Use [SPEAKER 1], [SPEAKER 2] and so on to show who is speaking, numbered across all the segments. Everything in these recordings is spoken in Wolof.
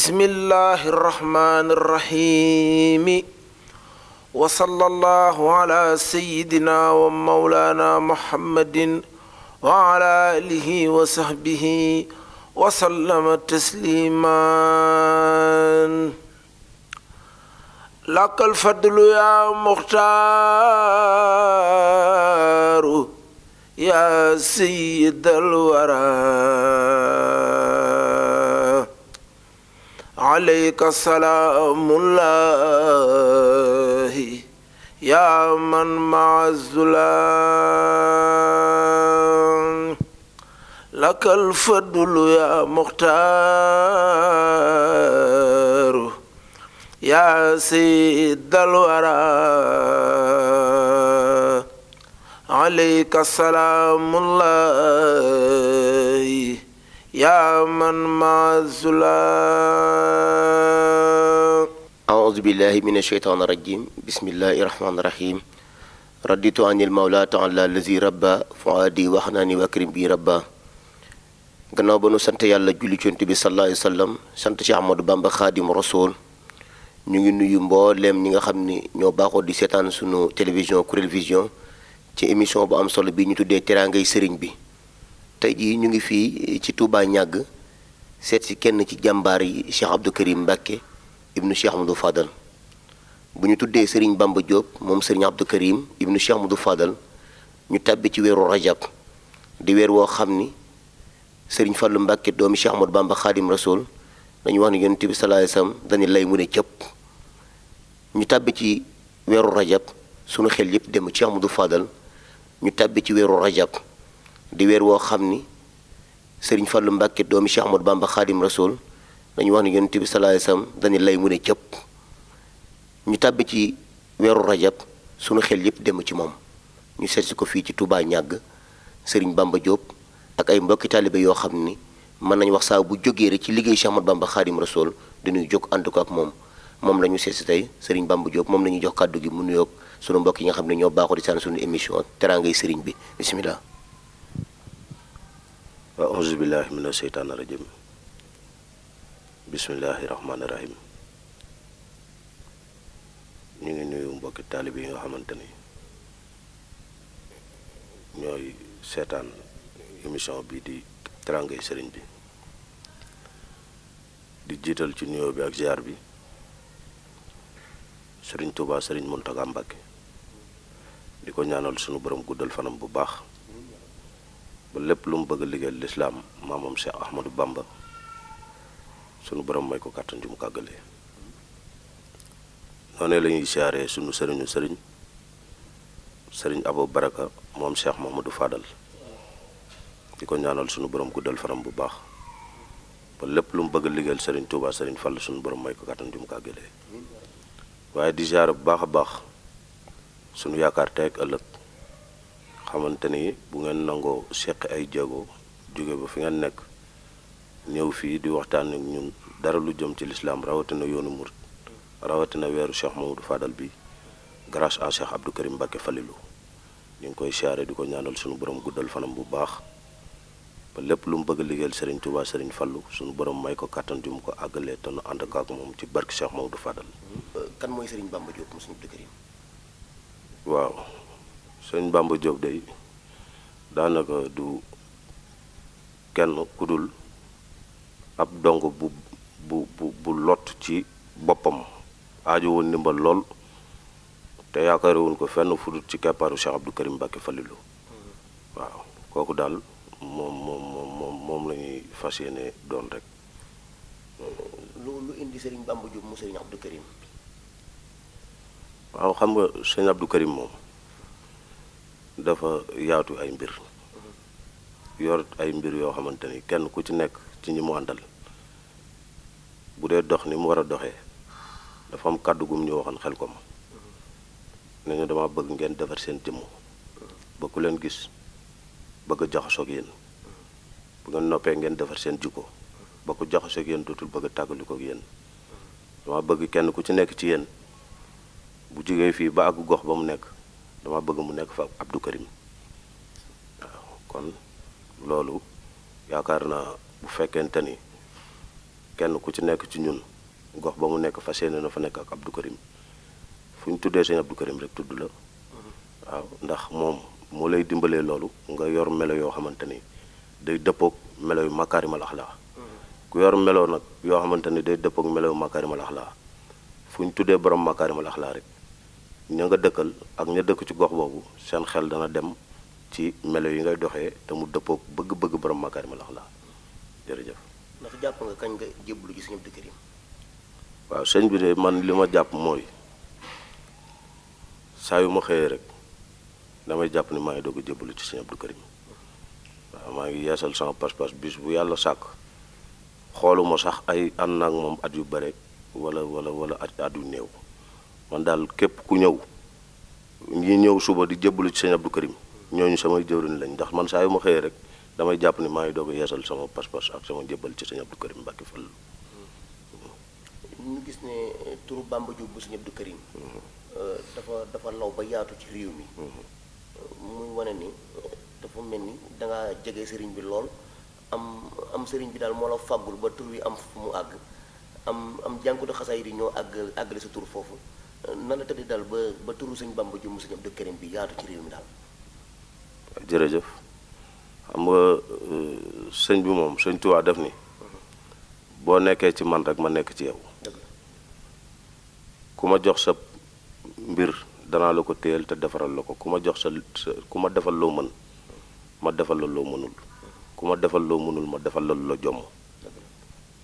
[SPEAKER 1] بسم الله الرحمن الرحيم وصلى الله على سيدنا ومولانا محمد وعلى آله وصحبه وسلم تسليما لك الفضل يا مختار يا سيد الورى عليك سلام الله يا من مع الظلام لك الفضل يا مختار يا سيد الورى عليك سلام الله يا من مع الظلام
[SPEAKER 2] أعوذ بالله من الشيطان الرجيم بسم الله الرحمن الرحيم رديت عن المولى تعالى الذي ربى فؤادي وحناني وأكرم بي ربا gannaaw ba nu sant yàlla julli ci Yonent bi sallallahu alayhi wa sallam sant Cheikh Ahmadou Bamba Khadim Rasoul ñu ngi nuyu mbooleem ñi nga xam ni ñoo baaxoo di seetaan sunu télévision Kourel Vision ci émission bu am solo bi ñu tuddee teraangay sëriñ bi tey jii ñu ngi fii ci Touba ñàgg seet si kenn ci jàmbaar yi Cheikh Abdou Karim Mbacké ibnu Cheikh Ahmadou Fadal bu ñu tuddee sëriñ Bamba Diop moom sëriñ Abdou Karim ibnu Cheikh Ahmadou Fadal ñu tàbbi ci weeru rajab di weer woo xam ni sëriñ Fallu Mbacké doomi Cheikh Ahmadou Bamba Khadim Rasoul dañu wax ni Yonent bi sallallahu alayhi wasallam dañu lay mu ne cëpp ñu tàbbi ci weeru rajab sunu xel yépp dem Cheikh Ahmadou Fadal ñu tàbbi ci weeru rajab di weer woo xam ni sëriñ Fallu Mbacké doomi Cheikh Ahmadou Bamba Khadim Rasoul dañu wax ni Yonent bi sallallahu alayhi wasallam dañu lay mu ne cëpp ñu tàbbi ci weeru rajab sunu xel yépp dem ci moom ñu seetsi ko fii ci Touba ñàgg sëriñ Bamba Diop ak ay mbokki taalibe yoo xam ni mën nañu wax saa bu jógee rek ci liggéey Cheikh Ahmadou Bamba Khadim Rasoul dañuy jóg ànd ko ak moom la ñu seetsi tey sëriñ Bamba Diop moom la ñuy jox kàddu gi mu nuyoog sunu mbokk yi nga xam ne ñoo baaxoo di saan sunu émission teraangay sëriñ bi bismillah
[SPEAKER 3] a'uuzu billahi mina sheytaani rajim bismillahi rahmaani rahim ñu ngi nuyu mbokki taalibe yi nga xamante ni ñooy seetaan émission bi di teraangay sëriñ bi di jiital ci nuyoo bi ak ziar bi sëriñ Touba sëriñ Mountakha Mbacké di ko ñaanal sunu borom guddal fanam bu baax ba lépp lu mu bëgg a liggéeyal lislaam maamam Cheikh Ahmadou Bamba sunu borom may ko kàttan ju mu kàggalee noonu la ñuy siyaaree sunu sëriñu sëriñ Abou Baraka moom Cheikh Mamadou Fadal di ko ñaanal sunu borom guddal fanam bu baax ba lépp lu mu bëgg a liggéeyal sëriñ Touba sëriñ Fall sunu borom may ko kàttan ju mu kàggalee waaye di siyaare bu baax a baax sunu yaakaar tey ak ëllëg xamante ni bu ngeen nangoo seq ay jéego jóge ba fi ngeen nekk ñëw fii di waxtaan ak ñun dara lu jëm ci lislaam rawatina yoonu murit rawatina weeru Cheikh Mamadou Fadal bi grâce à Cheikh Abdou Karim Mbacké Falilou ñu ngi koy siyaare di ko ñaanal sunu borom guddal fanam bu baax ba lépp lu mu bëgg a liggéeyal Serigne Touba Serigne Fallou sunu borom may ko kàttan ju mu ko àggalee te nu ànd ak moom ci barke Cheikh Mamadou Fadal.
[SPEAKER 2] kan mooy sëriñ Bamba Diop mu sëriñ Abdou Karim.
[SPEAKER 3] waaw sëriñ Bamba Diop day daanaka du kenn ku dul ab dong bu lot ci boppam aajo woon ndimbal lool te yaakaare woon ko fenn fu dul ci keppaaru Cheikh Abdou Karim Mbacké Falilou waaw kooku daal moom la ñuy fas yéene doon rek.
[SPEAKER 2] lu indi sëriñ Bamba Diop mu sëriñ Abdou Karim.
[SPEAKER 3] waaw xam nga sëriñ Abdou Karim moom dafa yaatu ay mbir yor ay mbir yoo xamante ni kenn ku ci nekk ci ñi mu àndal bu dee dox ni mu war a doxee dafa am kàddu gum ñu waxoon xel ko ma ne ñu dama bëgg ngeen defar seen jëmm ba ku leen gis bëgg a jaxasoo ak yéen bu ngeen noppee ngeen defar seen jikko ba ku jaxasoo ak yéen dootul bëgg a tàggaliko ak yéen dama bëgg kenn ku ci nekk ci yéen bu jógee fii ba àgg gox ba mu nekk dama bëgg mu nekk fa Abdou Karim waaw kon loolu yaakaar naa bu fekkente ni kenn ku ci nekk ci ñun gox ba mu nekk fas yéene na fa nekk ak Abdou Karim fu ñu tuddee sëñ Abdou Karim rek tudd la waaw ndax moom moo lay dimbalee loolu nga yor melo yoo xamante ni day dëppoog melo yu makaarimal axlaa ku yor melo nag yoo xamante ni day dëppoog melo yu makaarimal axlaa fu ñu tuddee borom makaarimal axlaa rek ña nga dëkkal ak ña dëkk ci gox boobu seen xel dana dem ci melo yi ngay doxee te mu dëppoog bëgg-bëgg borom makaarimal axlaa jërëjëf.
[SPEAKER 2] ndax jàpp nga kañ nga jébbalu ci sëñ Abdou Karim.
[SPEAKER 3] waaw sëñ bi de man li ma jàpp mooy saa yu ma xëyee rek damay jàpp ni maa ngi doog a jébbalu ci sëñ Abdou Karim waaw maa ngi yeesal sama pas-pas bis bu yàlla sàkk xooluma sax ay ànd naag moom at yu bare wala at yu néew man daal képp ku ñëw ñi ñëw suba di jébbalu ci sëñ Abdou Karim ñooñu samay jëwriñ lañ ndax man saa yu ma xëyee rek damay jàpp ni maa ngi doog a yeesal sama pas-pas ak sama jébbal ci sëñ Abdou Karim Mbàkke Fall.
[SPEAKER 2] ñu gis ne turu Bamba Diop bu sëñ Abdou Karim dafa law ba yaatu ci réew mi muy wane ni dafa mel ni dangaa jege sëriñ bi lool am sëriñ bi daal moo la fàggul ba tur wi am fu mu àgg am jànkudu xasaay yi ñoo àggale sa tur foofu nan la tëddi daal ba turu sëñ Bamba Diop mu sëñ Abdou Karim bi yaatu ci réew mi daal.
[SPEAKER 3] jërëjëf xam nga sëñ bi moom sëñ Tuubaa def ni boo nekkee ci man rek ma nekk ci yow ku ma jox sa mbir danaa la ko téyel te defaral la ko ku ma jox ku ma defal loo mën ma defal la loo mënul ku ma defal loo mënul ma defal la lu la jomm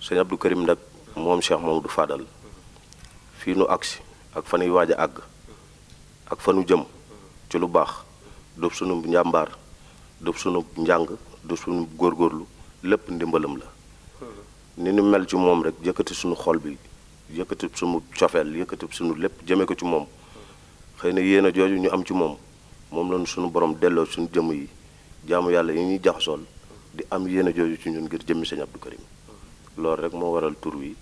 [SPEAKER 3] sëñ Abdou Karim nag moom Cheikh Mamadou Fadal fii nu agsi ak fa nuy waaj a àgg ak fa nu jëm ci lu baax du sunu njàmbaar du sunu njàng du sunu góorgóorlu lépp ndimbalam la ni nu mel ci moom rek yëkkati sunu xol bi yëkkati sunu cofeel yëkkati sunu lépp jëme ko ci moom xëy na yéen a jooju ñu am ci moom lañu sunu borom delloo suñu jëmm yi jaamu yàlla yi ñuy jaxasool di am yéen a jooju ci ñun ngir jëmmi sëñ Abdou Karim loolu rek moo waral tur wi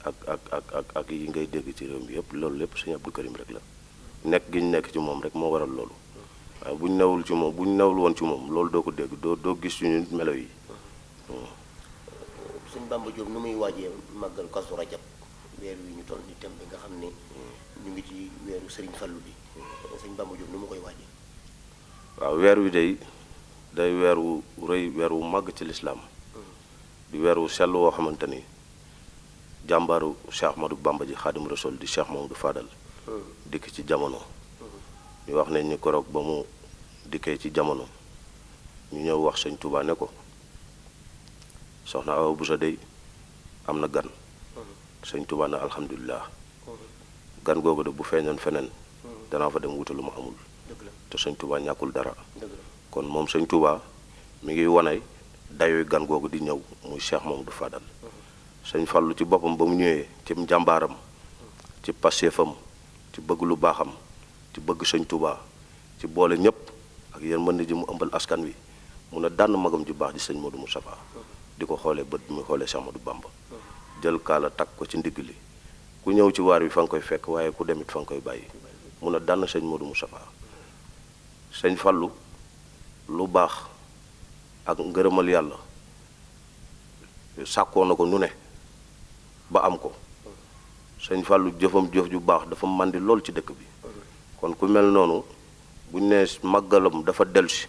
[SPEAKER 3] ak yi ngay dégg ci réew mi yëpp loolu lépp sëñ Abdou Karim rek la nekk gi ñu nekk ci moom rek moo waral loolu waaye bu ñu newul ci moom bu ñu newul woon ci moom loolu doo ko dégg doo gis ci ñun melo yi.
[SPEAKER 2] sëñ Bamba Diop nu muy waajee màggal Kazu Rajab weer wi ñu toll ni tem bi nga xam ne ñu ngi ci weeru Serigne Fallou bi sëñ Bamba Diop nu mu koy waajee.
[SPEAKER 3] waaw weer wi day weer wu rëy weer wu màgg ci lislaam di weer wu sell woo xamante ni jàmbaaru Cheikh Ahmadou Bamba ji Xaadim Rasul di Cheikh Mamadou Fadal dikk ci jamono ñu wax ne ñu koroog ba mu dikkee ci jamono ñu ñëw wax sëñ Touba ne ko soxna Awa Bousso dey am na gan sëñ Touba ne alhamdulilah gan googu de bu feeñoon feneen danaa fa dem wuta lu ma amul te sëñ Touba ñàkkul dara kon moom sëñ Touba mi ngi wane dayoy gan googu di ñëw muy Cheikh Mamadou Fadal sëñ Fallu ci boppam ba mu ñëwee ci njàmbaaram ci passeefam ci bëgg lu baaxam ci bëgg sëñ Touba ci boole ñëpp ak yéen mën na ji mu ëmbal askan wi mun a dànn magam ju baax di sëñ Modou Moustapha di ko xoolee bët bi muy xoolee Cheikh Ahmadou Bamba jël kaala takk ko ci ndigg li ku ñëw ci waar wi fa nga koy fekk waaye ku demit fa nga koy bàyyi mun a dànn sëñ Modou Moustapha sëñ Fallu lu baax ak ngërëmal yàlla sàkkoo na ko nu ne ba am ko sëñ Fallu jëfam jëf ju baax dafa màndi lool ci dëkk bi kon ku mel noonu buñ ne màggalam dafa dellusi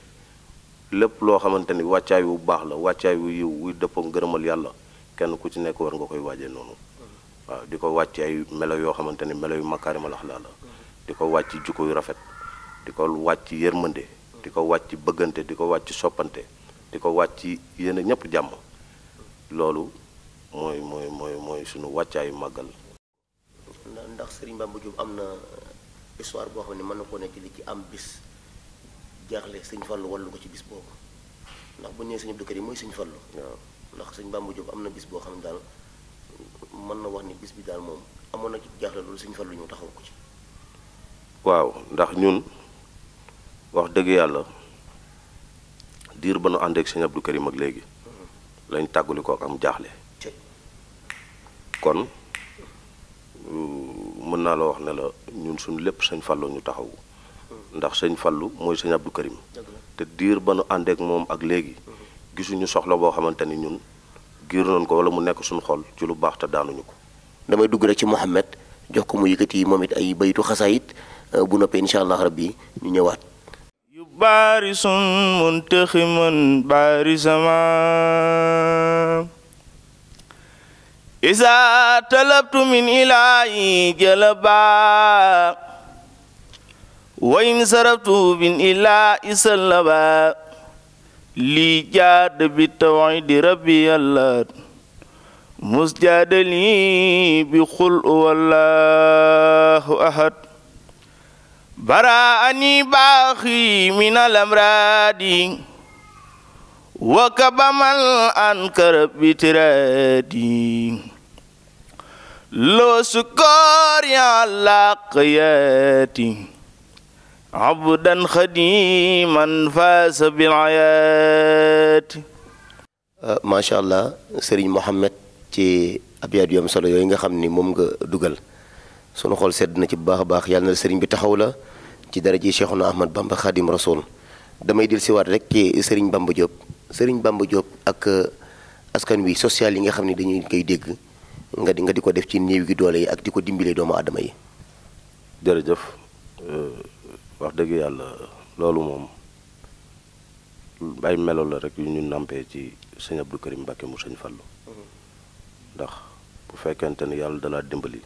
[SPEAKER 3] lépp loo xamante ni wàccaay wu baax la wàccaay wu yiw wuy dëppoo ngërëmal yàlla kenn ku ci nekk war nga koy waajee noonu waaw di ko wàcc ay melo yoo xamante ni melo yu makaarimal axlaaq la di ko wàcc jikko yu rafet di ko wàcc yërmande di ko wàcc bëggante di ko wàcc soppante di ko wàcc yéen a ñëpp jàmm loolu mooy suñu wàccaayu màggal.
[SPEAKER 2] ndax Serigne Bamba Diop am na histoire boo xam ne mën na koo nekk li ci am bis jaaxle sëñ Fallu wallu ko ci bis boobu ndax bu ñu nee sëñ Abdou Karim mooy sëñ Fallu waaw ndax sëñ Bamba Diop am na bis boo xam ne daal mën na wax ni bis bi daal moom amoon na ci jaaxle loolu sëñ Fallu ñëw taxaw ko ci.
[SPEAKER 3] waaw ndax ñun wax dëgg yàlla diir ba nu ànd ak sëñ Abdou Karim ak léegi lañ tàggali ko ak am jaaxle kon mën naa la wax ne la ñun suñu lépp sëñ Fallu ñu taxaw ndax sëñ Fallu mooy sëñ Abdou Karim te diir ba nu ànd ak moom ak léegi gisuñu soxla boo xamante ni ñun giir nañ ko wala mu nekk suñu xol ci lu baax te daanuñu ko.
[SPEAKER 2] damay dugg rek ci Mouhamed jox ko mu yëkkati moom it ay baytu xasaayit bu noppee incha allah rabbi ñu ñëwaat.
[SPEAKER 4] yu baarisun muntaximan baarisama isa talabtu min ilaahi jalaba wa in saraftu bin ilaahi sallaba li jaad bi tawhidi rabbi yàlla musjadali bi xul wallahu ahad baraani baaxi min alamraadi wa kabamal ankara bitiradi loo sukkoor yàlla qayaati abdan xadiman faasa bil ayaati.
[SPEAKER 2] macha allah Serigne Mohamed ci abyaat yu am solo yooyu nga xam ni moom nga dugal sunu xol sedd na ci bu baax a baax yàlla na Serigne bi taxaw la ci daraja Cheikhuna Ahmad Bamba Khadim Rasoul. damay dil siwaat rek ci Serigne Bamba Diop Serigne Bamba Diop ak askan wi social yi nga xam ne dañuy koy dégg nga di ko def ci néew gi doole yi ak di ko dimbile doomu aadama yi.
[SPEAKER 3] jërëjëf wax dëgg yàlla loolu moom ay melo la rek yu ñu nampee ci sëñ Abdou Karim Mbacké mu sëñ Fallu ndax bu fekkente ni yàlla dalaa dimbali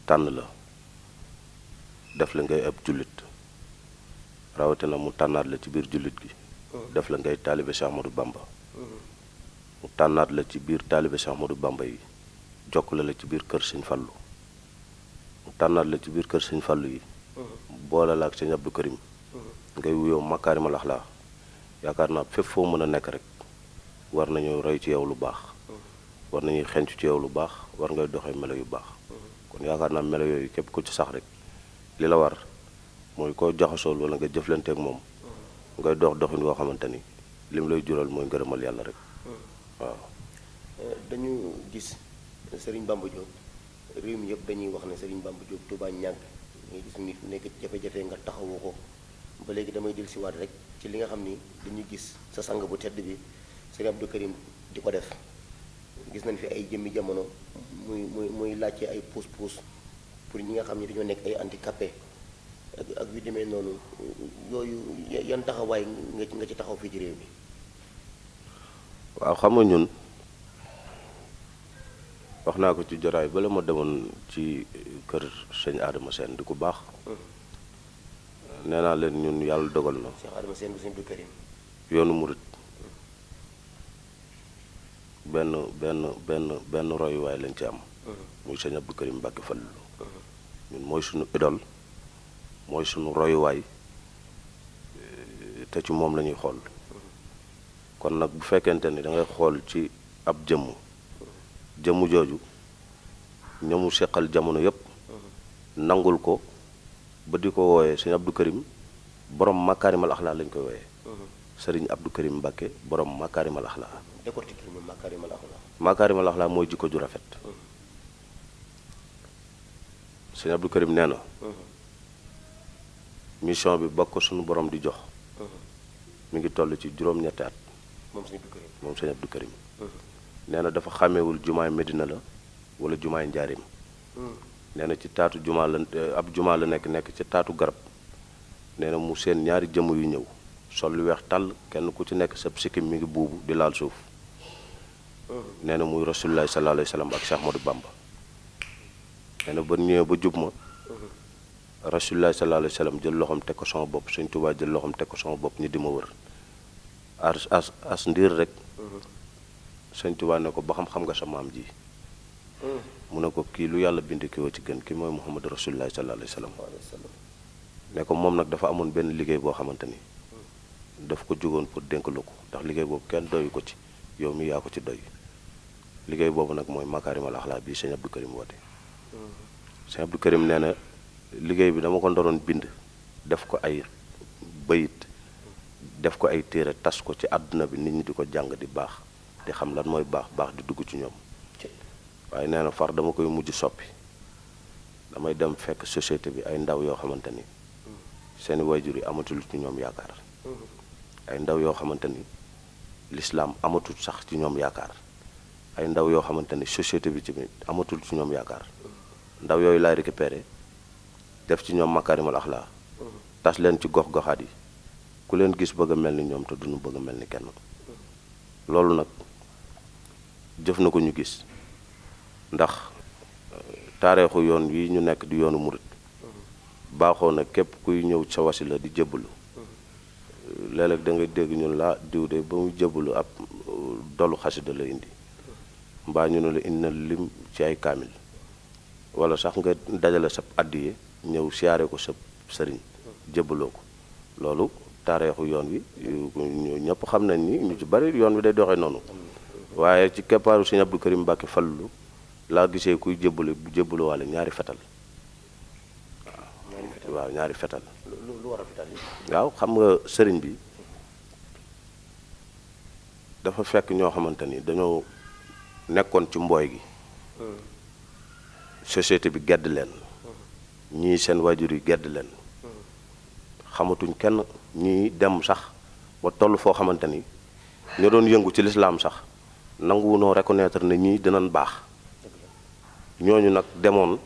[SPEAKER 3] tànn la def la ngay ab jullit rawatina mu tànnaat la ci biir jullit gi def la ngay taalibe Cheikh Ahmadou Bamba mu tànnaat la ci biir taalibe Cheikh Ahmadou Bamba yi jokkale la ci biir kër sëñ Fallu mu tànnaat la ci biir kër sëñ Fallu yi boole la ak sëñ Abdou Karim ngay wuyoo makaarimal axlaa yaakaar naa fépp foo mën a nekk rek war nañu roy ci yow lu baax war nañuy xencu ci yow lu baax war ngay doxee melo yu baax kon yaakaar naa melo yooyu képp ku ci sax rek li la war mooy koo jaxasool wala nga jëflanteek moom ngay doxin woo xamante ni lim lay jural mooy ngërëmal yàlla rek waaw.
[SPEAKER 2] dañu gis Serigne Bamba Diop réew mi yëpp dañuy wax ne Serigne Bamba Diop Touba ñàgg ngay gis nit ku nekk jafe-jafe nga taxawu ko ba léegi damay del siwaat rek ci li nga xam ni dañuy gis sa sang bu tedd bi Serigne Abdou Karim di ko def gis nañ fi ay jëmmi jamono muy laajte ay pousse-pousse pour ñi nga xam ni dañoo nekk ay handicapé ak yu demee noonu yooyu yan taxawaay nga ci taxaw fii ci réew mi.
[SPEAKER 3] waaw xam nga ñun wax naa ko ci joraay bala ma demoon ci kër sëñ Adama Sène di ko baax nee naa leen ñun yàlla dogal na
[SPEAKER 2] Cheikh Adama Sène bu sëñ Abdou Karim
[SPEAKER 3] yoonu murit benn royuwaay lañ ci am muy sëñ Abdou Karim Mbacké Fallu ñun mooy suñu idole mooy suñu royuwaay te ci moom la ñuy xool kon nag bu fekkente ni da ngay xool ci ab jëmm jooju ñamu seqal jamono yépp nangul ko ba di ko wooyee sëñ Abdou Karim borom makaarimal axlaa lañ koy wooyee sëriñ Abdou Karim Mbacké borom makaarimal axlaa.
[SPEAKER 2] décortiquer moom makaarimal axlaa.
[SPEAKER 3] makaarimal axlaa mooy jikko ju rafet. sëñ Abdou Karim nee na mission bi bokk ko suñu borom di jox mi ngi toll ci juróom-ñetti at moom sëñ Abdou Karim nee na dafa xàmmewul jumaay Medina la wala jumaay Njaarim nee na ci taatu jumaa la ab jumaa la nekk ci taatu garab nee na mu seen ñaari jëmm yu ñëw sol lu weex tàll kenn ku ci nekk sab sikkim mi ngi buubu di laal suuf nee na muy Rasulullah sallallahu alayhi wa sallam ak Cheikh Ahmadou Bamba nee na ba ñëwee ba jub ma Rasulullah sallallahu alayhi wa sallam jël loxoom teg ko sama bopp Sëñ Tuubaa jël loxoom teg ko sama bopp ñi di ma wër as ndiir rek Sëñ Tuubaa ne ko ba xam nga sa maam ji mu ne ko kii lu yàlla bind ki woo ci gën ki mooy Muhammad Rasulullah sallallahu alayhi wa sallam ne ko moom nag dafa amoon benn liggéey boo xamante ni daf ko jógoon pour dénk la ko ndax liggéey boobu kenn doyu ko ci yow mi yaa ko ci doy liggéey boobu nag mooy makaarimal axlaa bi sëñ Abdou Karim woote sëñ Abdou Karim nee na liggéey bi dama ko ndoroon bind def ko ay bayit def ko ay téere tas ko ci àdduna bi nit ñi di ko jàng di baax di xam lan mooy baax di dugg ci ñoom waaye nee na far dama koy mujj soppi damay dem fekk société bi ay ndaw yoo xamante ni seeni wayjur yi amatul ci ñoom yaakaar ay ndaw yoo xamante ni lislaam amatul sax ci ñoom yaakaar ay ndaw yoo xamante ni société bi ci amatul ci ñoom yaakaar ndaw yooyu laay récupéré def ci ñoom makaarimal axlaa tas leen ci gox-goxaat yi ku leen gis bëgg a mel ni ñoom te duñu bëgg a mel ni kenn loolu nag jëf na ko ñu gis ndax taarixu yoon wi ñu nekk di yoonu murit baaxoo na képp kuy ñëw sa wasila di jébbalu léeg-léeg da nga dégg ñun la diw de ba muy jébbalu ab dolu xasida la indi mbaa ñu ne la indi na lim ci ay kaamil wala sax nga dajale sab addiye ñëw siyaare ko sa sëriñ jébbaloo ko loolu taarixu yoon wi ñëpp xam nañ ni ñu ci bari yoon wi day doxee noonu waaye ci keppaaru Sëñ Abdou Karim Mbàkke Fallu laa gisee kuy jébbale bu jébbaloo waale ñaari fetal waaw ñaari fetal
[SPEAKER 2] lu war a fetal yi.
[SPEAKER 3] waaw xam nga sëriñ bi dafa fekk ñoo xamante ni dañoo nekkoon ci mbooy gi société bi gedd leen ñii seen waajur yi gedd leen xamatuñ kenn ñii dem sax ba toll foo xamante ni ñoo doon yëngu ci lislaam sax nanguwunoo reconnaître ne ñii dinañ baax ñooñu nag demoon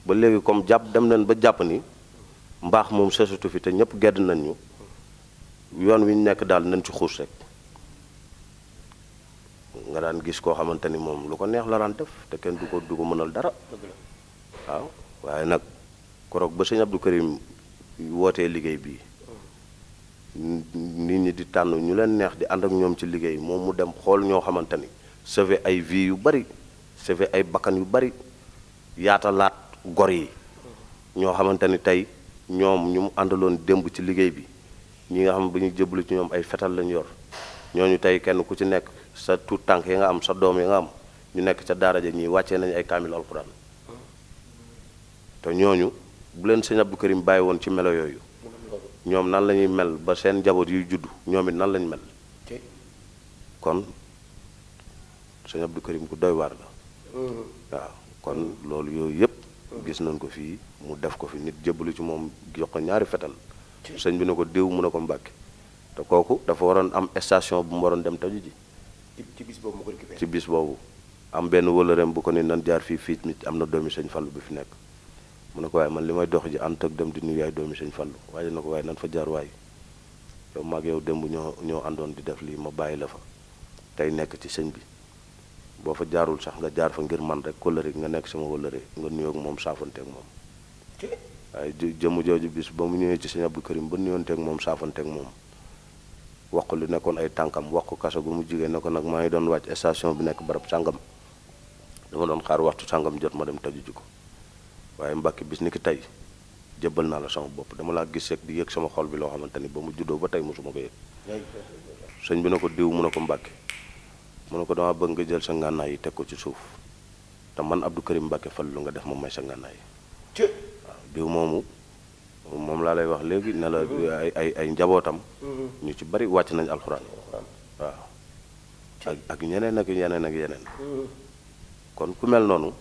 [SPEAKER 3] ba léegi comme dem nañ ba jàpp ni mbaax moom sesatu fi te ñëpp gedd nañ ñu yoon wi ñu nekk daal nañ ci xuus rek nga daan gis koo xamante ni moom lu ko neex la daan def te kenn du ko mënal dara waaw waaye nag koroog ba Sëñ Abdou Karim wootee liggéey bii nit ñi di tànn ñu leen neex di ànd ak ñoom ci liggéey moom mu dem xool ñoo xamante ni sauver ay vie yu bari sauver ay bakkan yu bari yaatalaat gor yi ñoo xamante ni tey ñoom ñu mu àndaloon démb ci liggéey bi ñi nga xam ba ñuy jëblu ci ñoom ay fetal lañu yor ñooñu tey kenn ku ci nekk sa tuut tànk yi nga am sa doom yi nga am ñu nekk ca daara ja ñii wàccee nañu ay kaamil alxuraan te ñooñu bu leen Sëñ Abdou Karim bàyyi woon ci melo yooyu ñoom nan la ñuy mel ba seen njaboot yuy juddu ñoom it nan lañu mel kon Sëñ Abdou Karim ku doy waar la waaw kon loolu yooyu yëpp gis nañ ko fii mu def ko fi nit jëbbalu ci moom jox ko ñaari fetal sëñ bi ne ko diw mu ne ko Mbàkke te kooku dafa waroon am station bu mu waroon dem taju ji
[SPEAKER 2] ci bis boobu mu ko récupéré
[SPEAKER 3] ci bis boobu am benn wëlëreem bu ko ni nan jaar fii nit am na doomi Sëñ Fallu bi fi nekk mu ne ko waaye man li may dox ji ànd ak dem di nuyu yaay doomi Sëñ Fallu waaye na ko waaye nan fa jaar waay yow maag yow démb ñoo àndoon di def lii ma bàyyi la fa tey nekk ci sëñ bi boo fa jaarul sax nga jaar fa ngir man rek kóllëre nga nekk sama wëllëre nga nuyoog moom saafanteeg moom waaye jëmu jooju bis ba mu ñëwee ci Sëñ Abdou Karim ba nuyoonteeg moom saafanteeg moom wax ko lu nekkoon ay tànkam wax ko kaso gu mu jigéen ne ko nag maa ngi doon wàcc station bi nekk barab sàngam dama doon xaar waxtu sàngam jot ma dem taju ji ko waaye Mbàkke bis ni ki tey jëbbal naa la sama bopp dama laa gis rek di yëg sama xol bi loo xamante ni ba mu juddoo ba tey mosuma ko yëg sëñ bi ne ko diw mu ne ko Mbàkke mu ne ko dama bëgg nga jël sa ngànnaay yi teg ko ci suuf te man Abdou Karim Mbàkke Fallu nga def ma may sa ngànnaay yi waaw diw moomu moom laa lay wax léegi ne la ay njabootam ñu ci bari wàcc nañ alxuraan waaw ak ñeneen ak yeneen ak yeneen kon ku mel noonu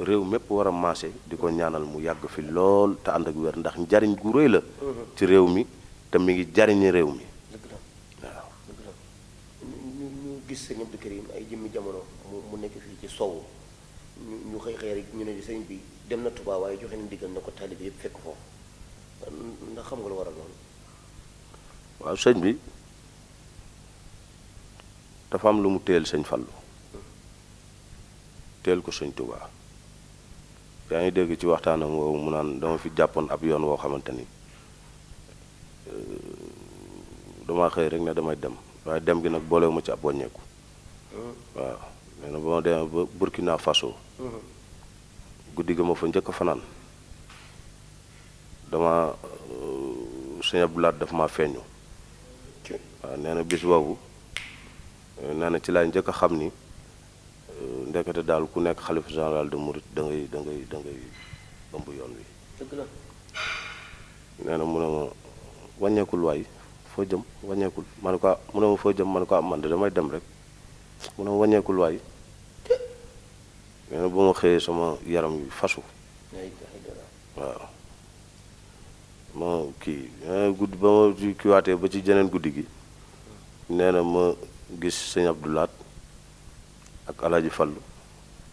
[SPEAKER 3] réew mépp war a maase di ko ñaanal mu yàgg fi lool te ànd ak wér ndax njariñ gu rëy la ci réew mi te mi ngi jariñi réew mi waaw
[SPEAKER 2] ñu gis Sëñ Abdou Karim ay jëmmi jamono mu nekk fii ci sowu ñu xëy rek ñu ne sëñ bi dem na Tuubaa waaye joxe na ndigal na ko taalibe yëpp fekk foofu ndax xam nga lu waral loolu.
[SPEAKER 3] waaw sëñ bi dafa am lu mu téel Sëñ Fallu téel ko Sëñ Tuubaa yaa ngi dégg ci waxtaanam woowu mu naan dama fi jàppoon ab yoon woo xamante ni dama xëy rek ne damay dem waaye dem gi nag boolewu ma ci ab wàññeeku waaw nee na ba ma demee ba Burkina Faso guddi ga ma fa njëkk a fanaan dama Sëñ Abdou Lahad daf ma feeñu waaw nee na bis boobu nee na ci laay njëkk a xam ni ndekete daal ku nekk xalifa général de Mouride da ngay ëmb yoon wi nee na mu ne ma wàññeekul waay foo jëm wàññeekul ma ne ko mu ne ma foo jëm ma ne ko man de damay dem rek mu ne ma wàññeekul waay nee na ba ma xëyee sama yaram wi fasu waaw ma kii guddi ba ma kiiwaatee ba ci jeneen guddi gi nee na ma gis Sëñ Abdou Lahad ak Alaaji Fallu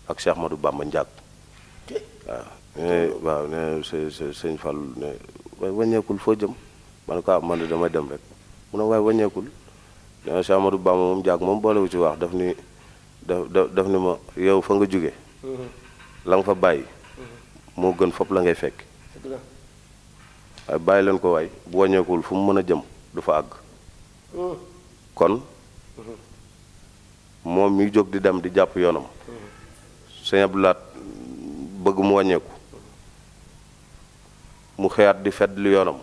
[SPEAKER 3] ak Cheikh Ahmadou Bamba Ndiak waaw ne sëñ Fallu ne waaye wàññeekul foo jëm ma ne ko man de damay dem rek mu ne waaye wàññeekul ne Cheikh Ahmadou Bamba moom Ndiak moom boolewu ci wax daf ni ma yow fa nga jóge la nga fa bàyyi moo gën fopp la ngay fekk waaye bàyyi leen ko waay bu wàññeekul fu mu mën a jëm du fa àgg kon moom mi jóg di dem di jàpp yoonam sëñ Abdou Lahat bëgg mu wàññeeku mu xëyaat di fedd li yoonam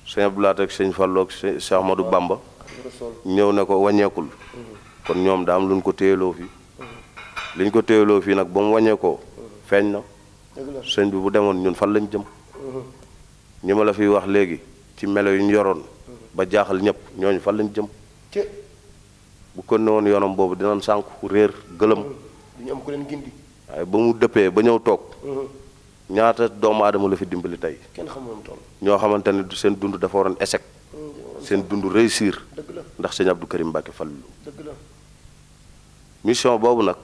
[SPEAKER 3] sëñ Abdou Lahat ak sëñ Fallu ak Cheikh Ahmadou Bamba ñëw ne ko wàññeekul kon ñoom daa am lu ñu ko téyeloo fii li ñu ko téyeloo fii nag ba mu wàññeekoo feeñ na sëñ bi bu demoon ñun fan lañ jëm ñi ma la fiy wax léegi ci melo yu ñu yoroon ba jaaxal ñëpp ñooñu fan lañ jëm bu ko ne woon yoonam boobu dinañ sànku réer gëlëm
[SPEAKER 2] duñu am ku leen gindi
[SPEAKER 3] waaye ba mu dëppee ba ñëw toog ñaata doomu aadama la fi dimbali tey
[SPEAKER 2] kenn xamul toll
[SPEAKER 3] ñoo xamante ne seen dund dafa waroon échec seen dund réussir
[SPEAKER 2] dëgg la
[SPEAKER 3] ndax sëñ Abdou Karim Mbacke Fallu
[SPEAKER 2] dëgg la
[SPEAKER 3] mission boobu nag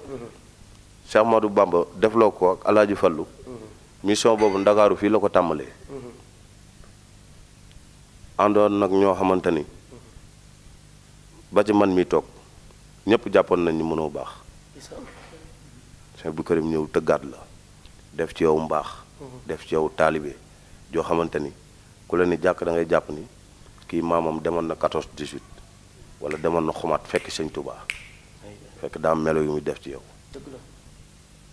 [SPEAKER 3] Cheikh Ahmadou Bamba defloo ko ak Alaaji Fallu mission boobu Ndakaaru fii la ko tàmbalee àndoon nag ñoo xamante ni ba ci man mi toog ñëpp jàppoon nañ ni mënoo baax Cheikh Abdou Karim ñëw tëggaat la def ci yow mbaax def ci yow taalibe joo xamante ni ku la ni jàkk da ngay jàpp ni kii maamam demoon na 14 18 wala demoon na xumaat fekk sëñ Tuubaa fekk daa melo yu muy def ci yow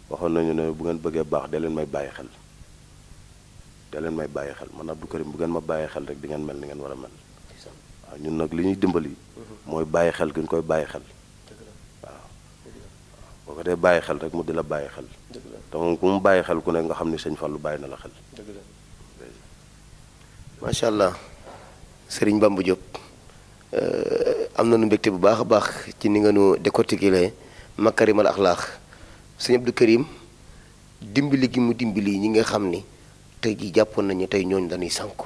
[SPEAKER 3] waxoon nañu ne bu ngeen bëggee baax de leen may bàyyi xel man Abdou Karim bu ngeen ma bàyyi xel rek di ngeen mel ni ngeen war a mel waaw ñun nag li ñuy dimbali mooy bàyyi xel gi ñu koy bàyyi xel waaw boo ko dee bàyyi xel rek mu di la bàyyi xel te moom ku mu bàyyi xel ku ne nga xam ni sëñ Fallu bàyyi na la xel
[SPEAKER 2] macha allah Serigne Bamba Diop am na nu mbégte bu baax a baax ci ni nga nu décortiquer makarimal axlaax sëñ Abdou Karim dimbali gi mu dimbali ñi nga xam ni tey jii jàppoon nañu tey ñooñu dañuy sànku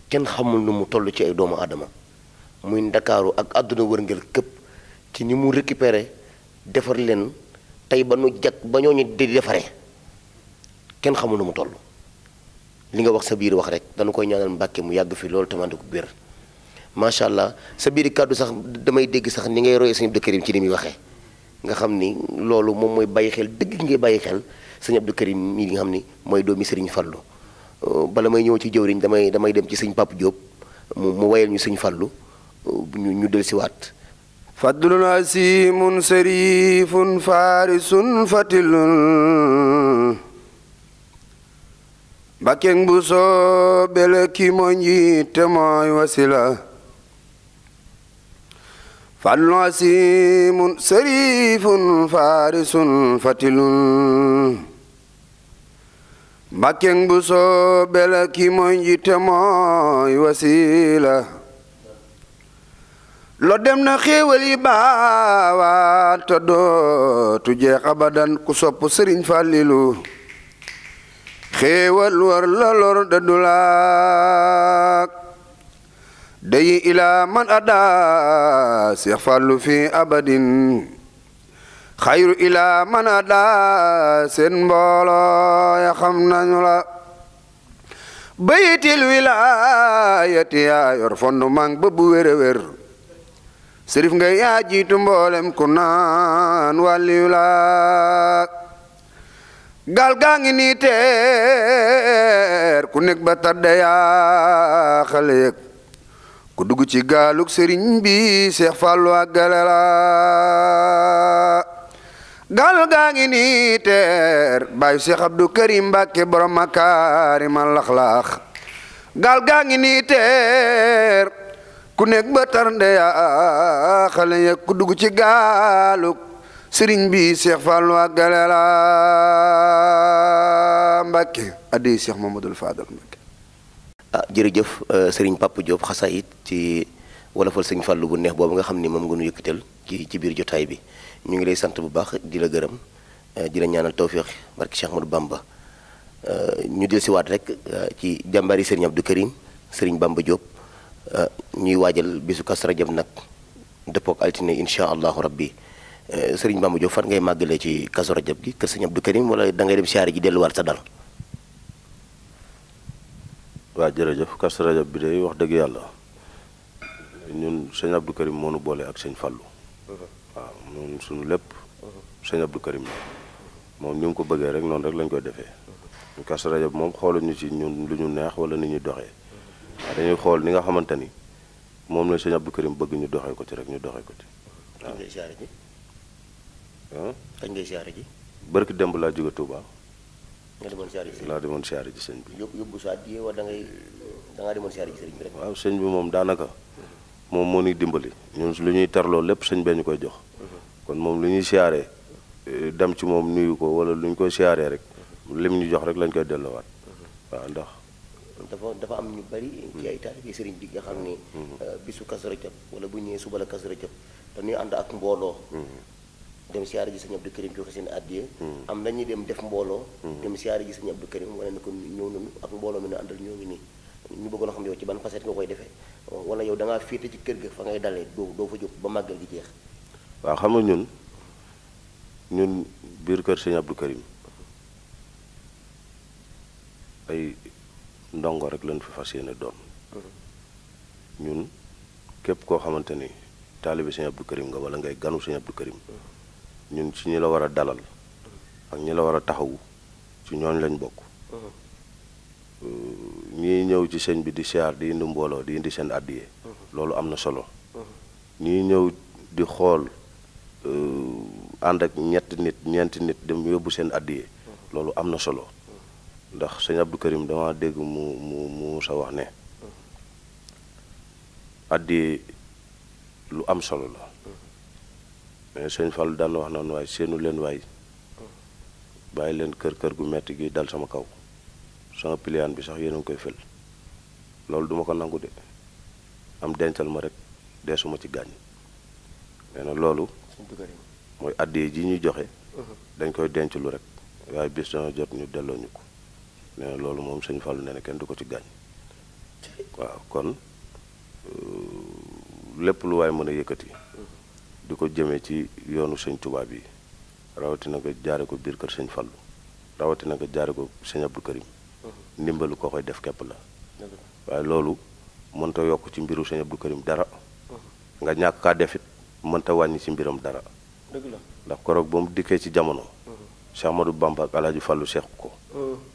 [SPEAKER 2] kenn xamul nu mu toll ci ay doomu aadama muy ndakaaru ak àdduna wërngël këpp ci ni mu récupéré defar leen tey ba nu jag ba ñooñu di defaree kenn xamul nu mu toll li nga wax sa biir wax rek dañu koy ñaanal Mbàkke mu yàgg fi loolu tamante ko biir macha allah sa biir kàddu sax damay dégg sax ni ngay royee sëñ Abdou Karim ci ni muy waxee nga xam ni loolu moom mooy bàyyi xel dëgg gi ngay bàyyi xel sëñ Abdou Karim mii nga xam ni mooy doomi sëriñ Fallu bala may ñëw ci jëwriñ damay dem ci sëñ Pape Diop mu wayal ñu sëñ Fallu ñu del si waat
[SPEAKER 1] fadlun asimun sarifun farisun fatilun Mbàkke bu soobel ki mooy njiite mooy wasila fadlun asimun sarifun farisun fatilun Mbàkke bu soobel ki mooy njiite mooy wasila lo dem na xéewal yi baawaan te dootu jeex abadan ku sopp Sëriñ Fàllilu xéewal war la lor da dulaak dayi ilaa man ada Seex Fallu fi abadin xayru ilaa man ada seen mbooloo ya xam nañu la bayitil wilaayati yaa yor fondu mang ba bu wér a wér sërif nga yaa jiitu mboolem ku naan wàlliyu la gaal gaa ngi nii teer ku nekk ba tadda yaa xale yëg ku dugg ci gaalug sëriñ bi Seex Fallu àggale la gaal gaa ngi nii teer baayu Seex Abdou Karim Mbàkke borom makaarimal axlaaq gaal gaa ngi nii teer ku nekk ba tarnde yaa xale ya ku dugg ci gaalug sëriñ bi Seex Fallu àggale la Mbàkke addi Seex Mamadul Fadal Mbàkke
[SPEAKER 2] jërëjëf sëriñ Papa Diop xasaayit ci wolofal sëñ Fallu bu neex boobu nga xam ni moom nga nu yëkkatal ci biir jotaay bi ñu ngi lay sant bu baax di la gërëm di la ñaanal tawfiix barki Cheikh Ahmadou Bamba ñu del si waat rek ci jàmbaari sëriñ Abdou Karim sëriñ Bamba Diop ñuy waajal bisu Kazu Rajab nag dëppook altine insha allahu rabbi Sëriñ Bamba Diop fan ngay màggalee ci Kazu Rajab gi kër sëñ Abdou Karim wala da ngay dem siyaare ji delluwaat sa dal.
[SPEAKER 3] waa jërëjëf Kazu Rajab bi day wax dëgg yàlla ñun sëñ Abdou Karim moo nu boole ak sëñ Fallou. waaw ñun suñu lépp sëñ Abdou Karim moom ni mu ko bëggee rek noonu rek lañ koy defee. Kazu Rajab moom xooluñu ci ñun lu ñu neex wala ni ñuy doxee waaye dañuy xool ni nga xamante ni moom la sëñ Abdou Karim bëgg ñu doxee ko ci rek ñu doxee ko ci.
[SPEAKER 2] kañ ngay siyaare ji. kañ ngay siyaare ji.
[SPEAKER 3] barki démb laa jóge Touba.
[SPEAKER 2] nga demoon siyaare ji sëñ bi
[SPEAKER 3] laa demoon siyaare ji sëñ bi.
[SPEAKER 2] yóbbu sa addiya wala da ngaa demoon siyaare ji sëriñ bi rek.
[SPEAKER 3] waaw sëñ bi moom daanaka moom moo ñuy dimbali ñun lu ñuy tarloo lépp sëñ bee ñu koy jox. kon moom lu ñuy siyaaree dem ci moom nuyu ko wala lu ñu koy siyaaree rek lim ñu jox rek lañ koy delloowaat. waaw ndax.
[SPEAKER 2] dafa am ñu bari ci ay taalibe sëriñ bi nga xam ni bisu Kazu Rajab wala bu ñëwee suba la Kazu Rajab dañuy ànd ak mbooloo dem siyaare ji sëñ Abdou Karim joxe seen addiya am nañuy dem def mbooloo dem siyaare ji sëñ Abdou Karim wane ne ko ñëw nañu ak mbooloo mi ne àndal ñoo ngi nii ñu bëggoon a xam yow ci ban facette nga koy defee wala yow da ngaa féete ci kër ga fa ngay dalee doo fa jóg ba màggal gi jeex.
[SPEAKER 3] waaw xam nga ñun biir kër sëñ Abdou Karim ay ndongo rek lañ fi fas yéene doon ñun képp koo xamante ni taalibe sëñ Abdou Karim nga wala ngay ganu sëñ Abdou Karim ñun ci ñi la war a dalal ak ñi la war a taxawu ci ñooñ lañ bokk. ñii ñëw ci sëñ bi di siyaar di indi mbooloo di indi seen àddiyee loolu am na solo. ñii ñëw di xool ànd ak ñeenti nit dem yóbbu seen àddiyee loolu am na solo. ndax sëñ Abdou Karim dama dégg mu sa wax ne addi lu am solo la mais sëñ Fall daan wax naan waay seenu leen waay bàyyi leen kër gu metti gi dal sama kaw sama piliyaan bi sax yéen a ngi koy fël loolu duma ko nangu de am dencal ma rek deesuma ci gaañ nee na loolu mooy addi ji ñuy joxe dañ koy denc lu rek waaye bis dana jot ñu delloo ñu ko nee na loolu moom sëñ Fallu nee na kenn du ko ci gaañ waaw kon lépp lu waay mën a yëkkati di ko jëmee ci yoonu sëñ Tuubaa bi rawatina nga jaare ko biir kër sëñ Fallu rawatina nga jaare ko sëñ Abdou Karim ndimbalu koo koy def képp la waaye loolu mënta yokk ci mbiru sëñ Abdou Karim dara nga ñàkk kaa defit mënta wàññi ci mbiram dara ndax koroog ba mu dikkee ci jamono Cheikh Ahmadou Bamba ak Alaaji Fallu seex ko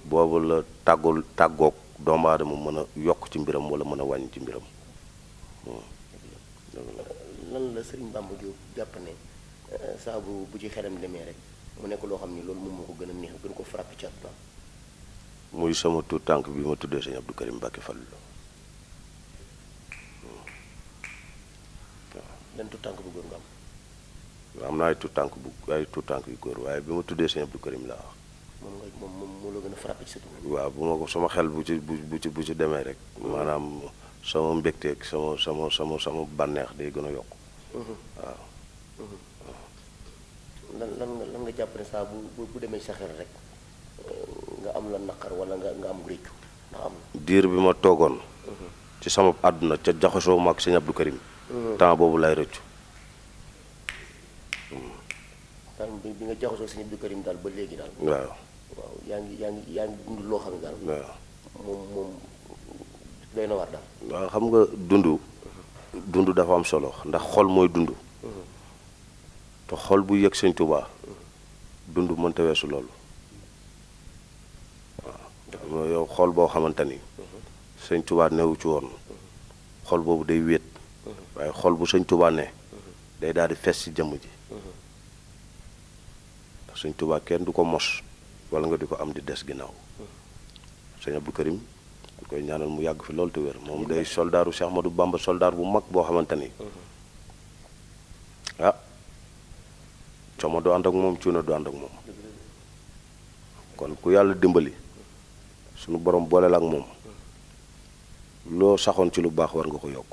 [SPEAKER 3] boobu la tàggoog doomu aadama mën a yokk ci mbiram wala mën a wàññi ci mbiram.
[SPEAKER 2] lan la Sëriñ Bamba Diop jàpp ne saa bu ci xelam demee rek mu nekk loo xam ni loolu moom moo ko gën a neex gën ko frappé ci àdduna.
[SPEAKER 3] muy sama tuut tànk bi ma tuddee sëñ Abdou Karim Mbacke Fallu
[SPEAKER 2] lan tuut tànk bu góor nga am.
[SPEAKER 3] am na ay tuut tànk yu góor waaye bi ma tuddee sëñ Abdou Karim laa wax.
[SPEAKER 2] moom moo la gën a frappé ci sa dund.
[SPEAKER 3] waaw bu ma ko sama xel bu ci demee rek maanaam sama mbégteeg sama bànneex day gën a yokk. waaw.
[SPEAKER 2] lan nga jàpp ne saa bu demee sa xel rek nga am la naqar wala nga am réccu ndax am na.
[SPEAKER 3] diir bi ma toogoon. ci sama àdduna ca jaxasoo ma ak sëñ Abdou Karim. temps boobu lay rëccu.
[SPEAKER 2] daal bi nga jaxasoo sëñ Abdou Karim daal ba léegi daal.
[SPEAKER 3] waaw
[SPEAKER 2] yaa ngi dund loo xam ne daal.
[SPEAKER 3] waaw
[SPEAKER 2] moom doy na war daal.
[SPEAKER 3] waaw xam nga dund dafa am solo ndax xol mooy dund. te xol bu yëg sëñ Tuubaa dund mënta weesu loolu. waaw yow xol boo xamante ni. sëñ Tuubaa newu ci woon. xol boobu day wéet. waaye xol bu sëñ Tuubaa ne. day daal di fees ci jëmm ji. ndax sëñ Tuubaa kenn du ko mos wala nga di ko am di des ginnaaw. sëñ Abdou Karim ñu koy ñaanal mu yàgg fi loolu te wér moom day soldaaru Cheikh Ahmadou Bamba soldaar bu mag boo xamante ni. ah coomo du ànd ak moom cuuna du ànd ak moom. kon ku yàlla dimbali sunu borom boole la ak moom loo saxoon ci lu baax war nga ko yokk.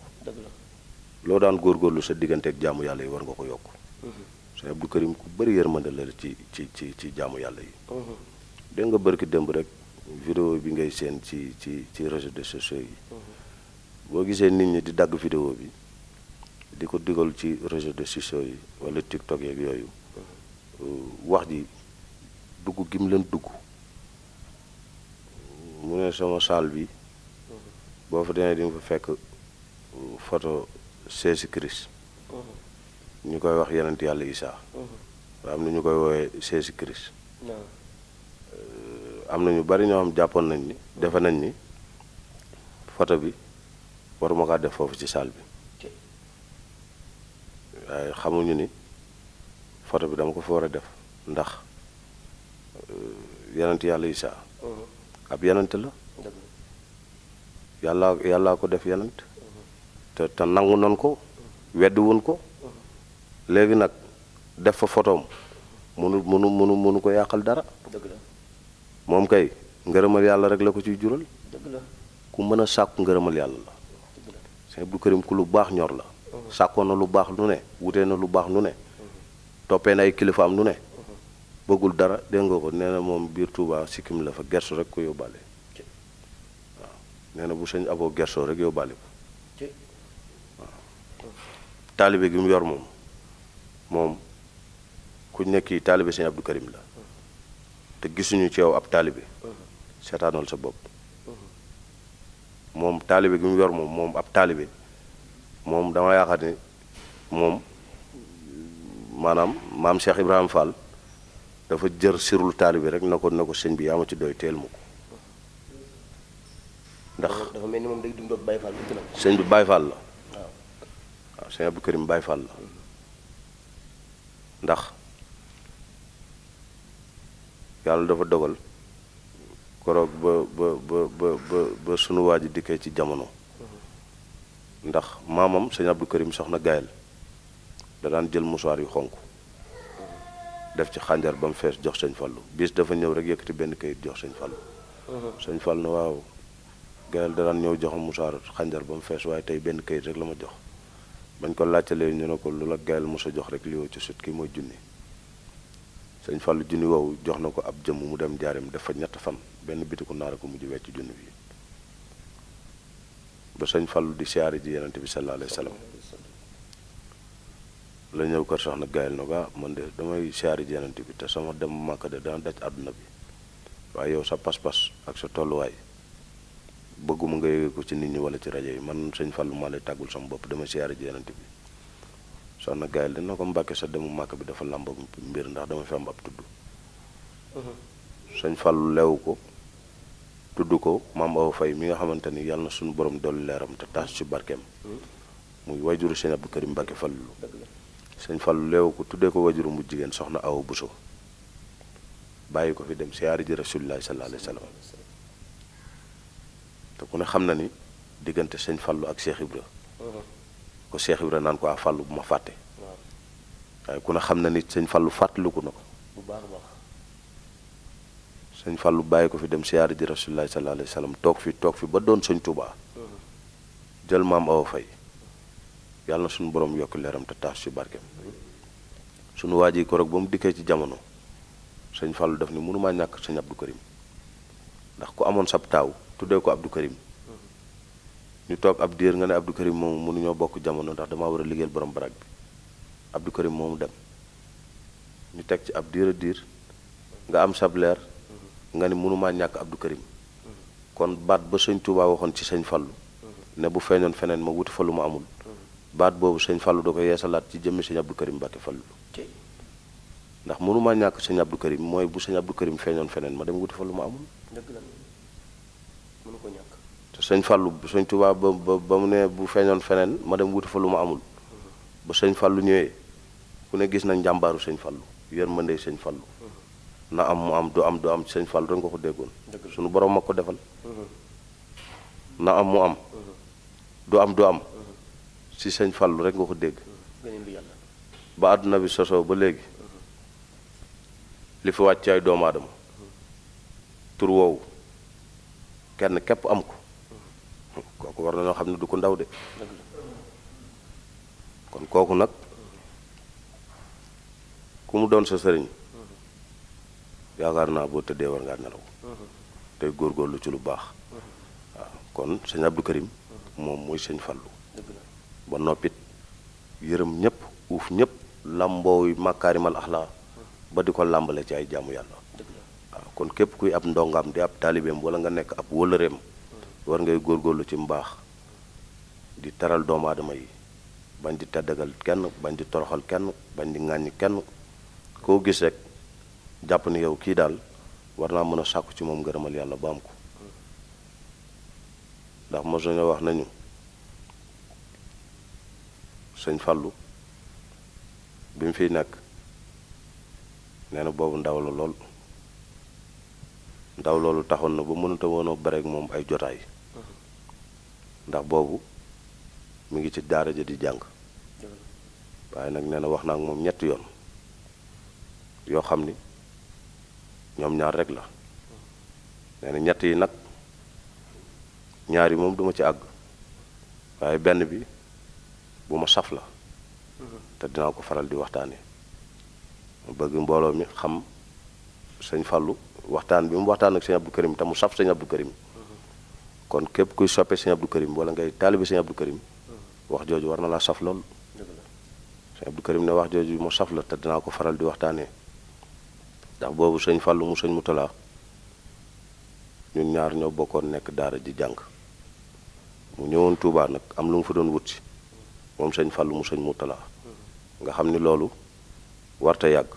[SPEAKER 3] loo daan góorgóorlu sa digganteeg jaamu yàlla yi war nga ko yokk. sëñ Abdou Karim ku bëri yërmande la ci jaamu yàlla yi. dégg nga bërki démb rek vidéo bi ngay seen ci réseaux sociaux yi. boo gisee nit ñi di dagg vidéo bi di ko digal ci réseaux sociaux yi wala TikTok yeeg yooyu wax ji dugg gi mu leen dugg mu ne sama saal bi boo fa demee di nga fa fekk photo Jésus Christ ñu koy wax yonent yàlla Isaa am na ñu koy woowee Jésus Christ am na ñu bari ñoo xam jàppoon nañ ni defe nañ ni photo bi waruma kaa def foofu ci saal bi waaye xamuñu ni photo bi dama ko fa war a def ndax yonent yàlla Isaa ab yonent la yàllaa ko def yonent te nangu nan ko weddi wun ko léegi nag def fa photoom mënu ko yàqal dara moom kay ngërëmal yàlla rek la ko ciy jural ku mën a sàkku ngërëmal yàlla la Sëñ Abdou Karim ku lu baax ñor la sàkkoon na lu baax lu ne wutee na lu baax lu ne toppee na ay kilifa am lu ne bëggul dara dégg nga ko nee na moom biir Touba sikkim la fa gersu rek ko yóbbaale waaw nee na bu sëñ aboo gersoo rek yóbbaale ko waaw taalibe gi mu yor moom ku nekk taalibe Sëñ Abdou Karim la te gisuñu ci yow ab taalibe seetaanal sa bopp moom taalibe gi mu yor moom ab taalibe moom dama yaakaar ni moom maanaam maam Cheikh Ibrahima Fall dafa jër sirul taalibe rek na ko sëñ bi yaa ma ci doy teel ma ko ndax
[SPEAKER 2] dafa mel ni moom day dund ak Baye Fall
[SPEAKER 3] sëñ bi Baye Fall la waaw Sëñ Abdou Karim Baye Fall la ndax yàlla dafa dogal koroog ba sunu waa ji dikkee ci jamono ndax maamam Sëñ Abdou Karim soxna Gayel da daan jël musuwaar yu xonk def ci xànjar ba mu fees jox Sëñ Fallu bis dafa ñëw rek yëkkati benn kayit jox Sëñ Fallu Sëñ Fallu ne waaw Gayel da daan ñëw jox musuwaar xànjar ba mu fees waaye tey benn kayit rek la ma jox bañ ko laajtalee ñu ne ko lu la Gayel mos a jox rek li woo ci sut kii mooy junni Sëñ Fallu junni woowu jox na ko ab jëmm mu dem jaareem def fa ñett fan benn bitiku naara ko mujj wecc junni bi ba Sëñ Fallu di siyaare ji Yonent bi sallallahu alayhi wa sallam la ñëw kër soxna Gayel na ko man de damay siyaare ji Yonent bi te sama dem Màkka de dana daj àdduna bi waaye yow sa pas-pas ak sa tolluwaay bëgguma nga yëge ko ci nit ñi wala ci rajo yi man Sëñ Fallu maa lay tàggul sama bopp damay siyaare ji Yonent bi soxna Gayel dina ko Mbàkke sa demu Màkka bi dafa làmb mbir ndax dama fi am ab tudd Sëñ Fallu leewu ko tudd ko maam Awa Fay mi nga xamante ni yàlla na suñu borom dolli leeram te taas ci barkeem muy wajuru Sëñ Abdou Karim Mbàkke Fallu Sëñ Fallu leewu ko tuddee ko wajuru mu jigéen soxna Awa Buso bàyyi ko fi dem siyaari ji Rasulullaahi sallallaahu alayhi wa sallam te ku ne xam na ni diggante Sëñ Fallu ak Cheikh Ibra ko Cheikh Ibra naan ko Fallu bu ma fàtte waaye ku ne xam na ni Sëñ Fallu fàttaliku na ko
[SPEAKER 2] bu baax a baax
[SPEAKER 3] Sëñ Fallu bàyyi ko fi dem siyaari ji Rasulullaahi sallallaahu alayhi wa sallam toog fi ba doon Sëñ Tuubaa jël maam Awa Fay yàlla na suñu borom yokk leeram te taas ci barkeem suñu waa ji ko rek ba mu dikkee ci jamono Sëñ Fallu daf ni mënumaa ñàkk Sëñ Abdou Karim ndax ku amoon sab taaw tuddee ko Abdou Karim ñu toog ab diir nga ne Abdou Karim moomu mënuñoo bokk jamono ndax damaa war a liggéeyal borom barak bi Abdou Karim moomu dem ñu teg ci ab diir a diir nga am sab leer nga ni mënumaa ñàkk Abdou Karim kon baat ba Sëñ Tuubaa waxoon ci Sëñ Fallu ne bu feeñoon feneen ma wuti fa lu ma amul baat boobu Sëñ Fallu da ko yeesalaat ci jëmmi Sëñ Abdou Karim Mbàkke Fallu ndax mënumaa ñàkk Sëñ Abdou Karim mooy bu Sëñ Abdou Karim feeñoon feneen ma dem wuti fa lu ma amul
[SPEAKER 2] dëgg la mënu ko ñàkk
[SPEAKER 3] te Sëñ Fallu Sëñ Tuubaa ba mu ne bu feeñoon feneen ma dem wuti fa lu ma amul ba Sëñ Fallu ñëwee ku ne gis na njàmbaaru Sëñ Fallu yërmande Sëñ Fallu na am mu am du am Sëñ Fallu rek nga ko déggoon suñu borom ma ko defal na am mu am du am si Sëñ Fallu rek nga ko dégg ba àdduna bi sosoo ba léegi li fi wàcc ay doomu aadama tur woowu kenn képp am ko kooku war na ñoo xam ne du ko ndaw de kon kooku nag ku mu doon sa sëriñ yaakaar naa boo tëddee war ngaa nelaw tey góorgóorlu ci lu baax waaw kon Sëñ Abdou Karim moom mooy Sëñ Fallu ba noppit yërëm ñëpp uuf ñëpp lambooy makaarimal axlaa ba di ko làmbale ci ay jaamu yàlla. waaw kon képp kuy ab ndongaam di ab taalibeem wala nga nekk ab wëlëreem war ngay góorgóorlu ci mbaax di teral doomu aadama yi bañ di teddagal kenn bañ di toroxal kenn bañ di ŋàññi kenn koo gis rek jàpp ni yow kii daal war naa mën a sàkku ci moom ngërëmal yàlla ba am ko ndax mos nañoo wax nañu sëñ Fallu bi mu fiy nekk nee na boobu ndaw la lool ndaw loolu taxoon na ba mënuta woon a bare ak moom ay jotaay ndax boobu mu ngi ci daara ja di jàng waaye nag nee na wax naa ak moom ñetti yoon yoo xam ni ñoom ñaar rek la nee na ñett yi nag ñaar yi moom duma ci àgg waaye benn bi bu ma saf la te dinaa ko faral di waxtaane ma bëgg mbooloo mi xam sëñ Fallu waxtaan bi mu waxtaan ak sëñ Abdou Karim te mu saf sëñ Abdou Karim kon képp kuy soppe sëñ Abdou Karim wala ngay taalibe sëñ Abdou Karim wax jooju war na laa saf lool sëñ Abdou Karim ne wax jooju mu saf la te dinaa ko faral di waxtaanee ndax boobu sëñ Fallu mu sëñ Mutala ñun ñaar ñoo bokkoon nekk daara ji jàng mu ñëwoon Touba nag am lu mu fa doon wut si moom sëñ Fallu mu sëñ Mutala nga xam ni loolu warta yàgg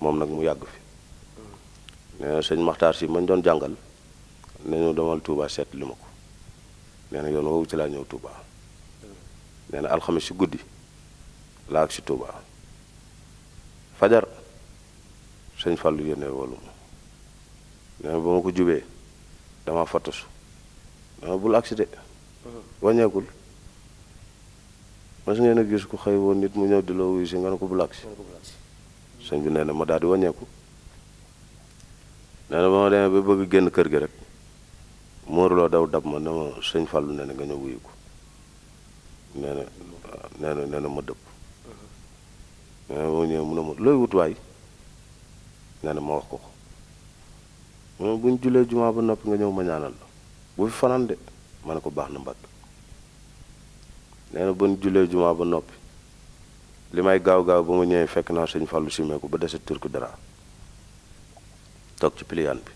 [SPEAKER 3] moom nag mu yàgg fi nee na sëñ Maxtaar si mañ doon jàngal ne ñu demal Touba seet li ma ko nee na yoon woowu ci laa ñëw Touba nee na alxames si guddi laa ak si Touba fajar sëñ Fallu yónnee wolu ma nee na ba ma ko jubee dama fattasu dama bul agsi de wàññeekul mas ngeen a gis ku xëy woon nit mu ñëw di la wuyu si nga ne ko bul agsi sëñ bi nee na ma daal di wàññeeku nee na ba ma demee ba bëgg génn kër gi rek móoruloo daw dab ma ne ma sëñ Fallu nee na nga ñëw wuyu ko nee na ma dëpp nee na ma ñëw mu ne ma looy wut waay nee na ma wax ko mu ne bu ñu julee jumaa ba noppi nga ñëw ma ñaanal la bu fi fanaan de ma ne ko baax na mbàkk nee na bu ñu julee jumaa ba noppi li may gaaw ba ma ñëwee fekk naa sëñ Fallu simeeku ba dese turku dara toog ci piliyaan bi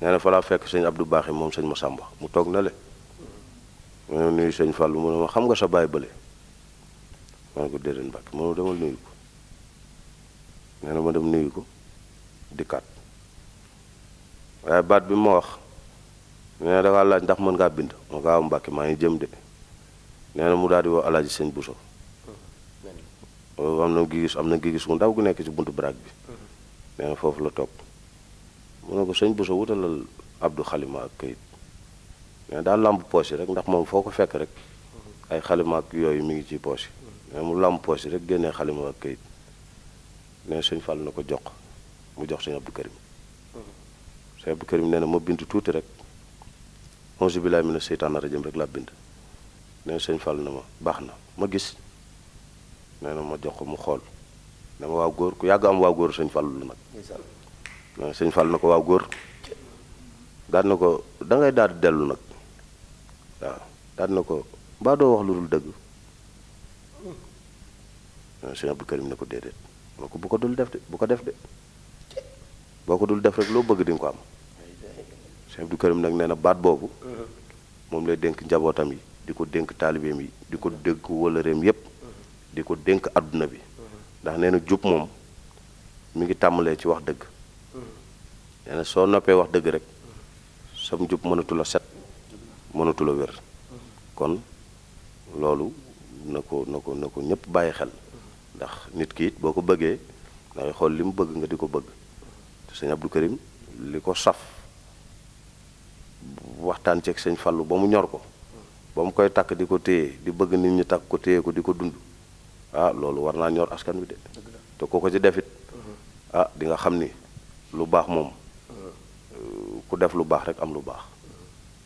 [SPEAKER 3] nee na fa laa fekk sëñ Abdou Baaxi moom sëñ Masamba mu toog na le mu ne nuyu sëñ Fallu mu ne ma xam nga sa baay bële ma ne ko déedéet mbàkk mu ne demal nuyu ko nee na ma dem nuyu ko dikkaat waaye baat bi ma wax nee na dangaa laaj ndax mën ngaa bind ma gaaw mbàkki maa ngi jëm de nee na mu daal di woo alaaji sëñ Buso am na gigis gu ndaw gu nekk ci buntu baraag bi nee na foofu la toog mu ne ko sëñ Buso wutalal Abdou xalima ak këyit nee na daal làmb poos yi rek ndax moom foo ko fekk rek ay xalima ak yooyu mi ngi ci poos yi nee na mu làmb poos yi rek génnee xalima ak këyit nee na sëñ Fall na ko jox mu jox sëñ Abdou Karim sëñ Abdou Karim nee na ma bind tuuti rek auzu billaahi mina seytaani rajiim rek laa bind nee na sëñ Fall na ma baax na ma gis nee na ma jox ko mu xool ne ma waaw góor ku yàgg am waaw góor sëñ Fall la nag nee na sëñ Fall na ko waaw góor daal na ko dangay daal di dellu nag waaw daal na ko mbaa doo wax lu dul dëgg nee na sëñ Abdou Karim ne ko déedéet ma ko bu ko dul def de bu ko def de boo ko dul def rek loo bëgg di nga ko am sëñ Abdou Karim nag nee na baat boobu moom lay dénk njabootam yi di ko dénk taalibeem yi di ko dénk wëlëreem yépp di ko dénk àdduna bi ndax nee na jub moom mi ngi tàmbalee ci wax dëgg nee na soo noppee wax dëgg rek sam jub mënatu la set mënatu la wér kon loolu na ko ñépp bàyyi xel ndax nit ki it boo ko bëggee dangay xool li mu bëgg nga di ko bëgg te sëñ Abdou Karim li ko saf waxtaan ceeg sëñ Fallu ba mu ñor ko ba mu koy takk di ko téye di bëgg nit ñi takk ko téye ko di ko dund ah loolu war naa ñor askan wi de te ko ci defit ah di nga xam ni lu baax moom ku def lu baax rek am lu baax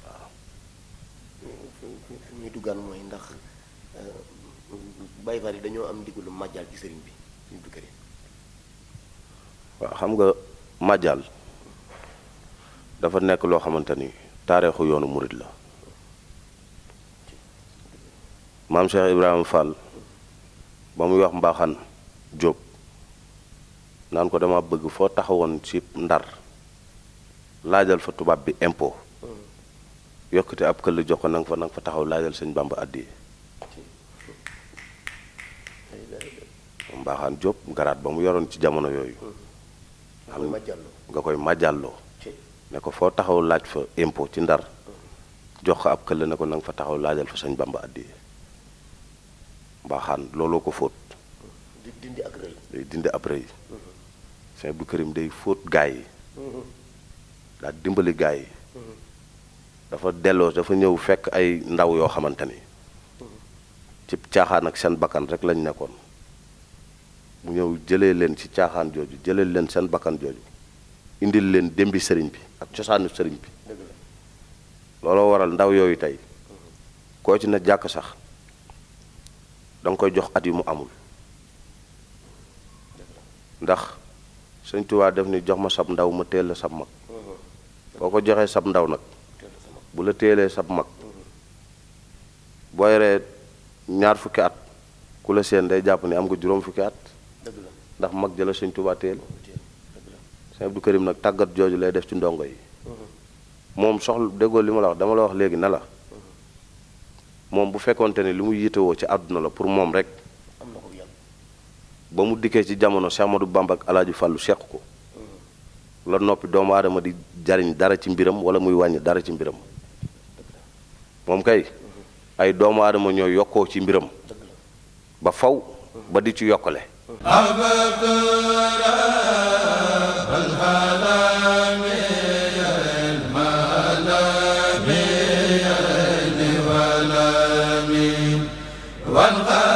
[SPEAKER 3] waaw.
[SPEAKER 2] fi ñuy duggaan mooy ndax Baye Fall yi dañoo am ndigalu màjjal ci sëriñ bi ñu du këri
[SPEAKER 3] waaw xam nga màjjal dafa nekk loo xamante ni taarixu yoonu murit la maam Cheikh Ibrahima Fall ba muy wax Mbaaxaan Jóob naan ko dama bëgg foo taxawoon ci Ndar laajal fa tubaab bi impôt yokkute ab këll jox ko nanga fa taxaw laajal sëñ Bamba addi Mbaaxaan Jóob garaat ba mu yoroon ci jamono yooyu nga koy majjàlloo ne ko foo taxaw laaj fa impôt ci Ndar jox ko ab këll ne ko nanga fa taxaw laajal fa sëñ Bamba addi Mbaaxaan looloo ko fóot day dindi ab rëy sëñ Abdou Karim day fóot gaay yi daa dimbali gaay yi dafa ñëw fekk ay ndaw yoo xamante ni ci caaxaan ak seen bakkan rek lañ nekkoon mu ñëw jëlee leen ci caaxaan jooju jëlee leen seen bakkan jooju indil leen démbi sëriñ bi ak cosaanu sëriñ bi looloo waral ndaw yooyu tey koo ci na jàkk sax danga koy jox at yu mu amul ndax sëñ Tuubaa def ni jox ma sab ndaw ma teel la sab mag boo ko joxee sab ndaw nag bu la teelee sab mag boo yoree ñaar fukki at ku la seen day jàpp ni am nga juróom fukki at ndax mag jëla sëñ Tuubaa teel sëñ Abdou Karim nag tàggat jooju lay def ci ndongo yi moom soxla déggoo li ma la wax dama la wax léegi ne la moom bu fekkonte ne li mu yitewoo ci àdduna la pour moom rek ba mu dikkee ci jamono Cheikh Ahmadou Bamba ak Alaaji Fàllu seq ko la noppi doomu aadama di jariñ dara ci mbiram wala muy wàññi dara ci mbiram moom kay ay doomu aadama ñoo yokkoo ci mbiram ba faw ba di ci yokkale
[SPEAKER 5] wan